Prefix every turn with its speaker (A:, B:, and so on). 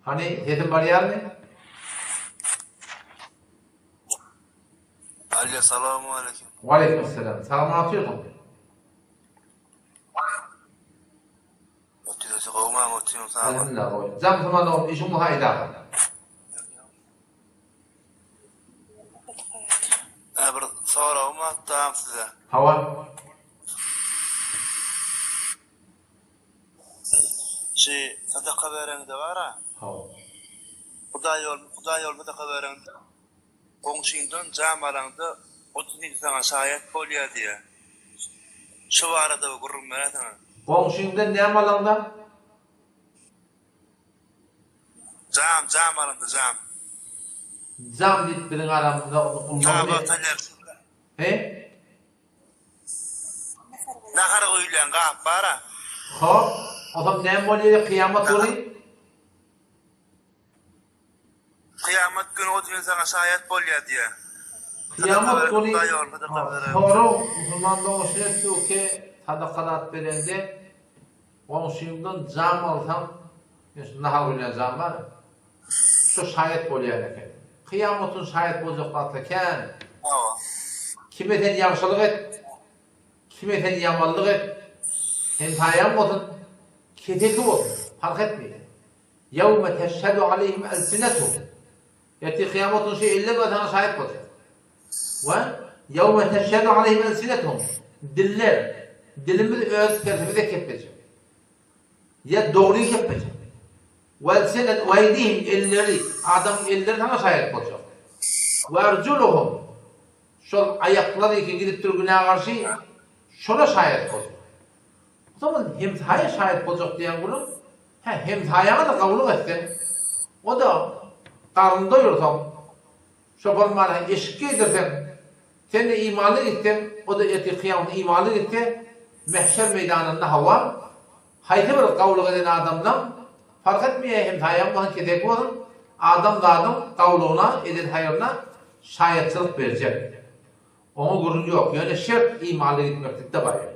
A: Hany, sesim barýarmy?
B: Alýo salowmaleýkim.
A: Waleýkim essalam. Sagman otyrsyňmy?
B: Otyrys gowmam otyryn sag bol.
A: Elhamdülillah gowy. Jam musulman dogan işiň bolsa aýdaga.
B: Hä bir soragym bardy size.
A: Hawa.
B: Şi sadaka bereňde bara.
A: Hawa.
B: Hudaý ýol Hudaý ýol sadaka bereňde goňşyňdan jam alaňda 32 saňa şaýat bolýa diýä. Şu barada bir gürrüň beräýseňiz.
A: Goňşyňdan näme alaňda?
B: Jam jam alyndy jam.
A: Jam diýip biziň aramyzda
B: ullanylýar.
A: He?
B: Nahar guýulýan gap bar-a.
A: Hop, onsoň näme bolýar kyýamat güni?
B: Kyýamat güni o düýn saňa şaýat bolýar diýýär.
A: Kyýamat güni sorag musulman doňuşy etdi sadaka zat berende goňşyňdan jam alsaň, ýa şu nahar guýulýan jam bar, şo şaýat bolýan eken. Kyýamat güni şaýat boljak zatlar kän.
B: Hawa.
A: Kime sen ýagşylyk et, kime sen ýamanlyk et, hemsaýaň bolsun, keseki bolsun, parh etmeýär. Ýewme teşhedü aleýhim elsinetuhum. Ertir kyýamat güni şu eller we saňa şaýat boljak. We ýewme teşhedü aleýhim elsinetuhum. Diller, dilimiz öz tersimize keplejek. Ýa dogry keplejek. We elsinet we eýdihim elleri, adamyň elleri saňa şaýat boljak. We erjuluhum. Şol aýaklary ki gidip dur günä garşy, şola şaýat boljak. O zaman hemsaýa şaýat boljak diýen guluň, hä, hemsaýaňa-da gawulyk etseň, o-da garnyny doýursaň, şo bolmana eşik geýdirseň, sen-de imanly gitseň, o-da ertir kyýamatda imanly gitse, mähşer meýdanynda hawa, haýsy bir gawulyk eden adamdan, parh etmeýär hemsaýaň bolsun, keseki bolsun, adamzadyň gawulygyna, eden haýryna şaýatçylyk berjek. Oňa gürrüň ýok, ýöne şert imanly gitmeklikde barýar.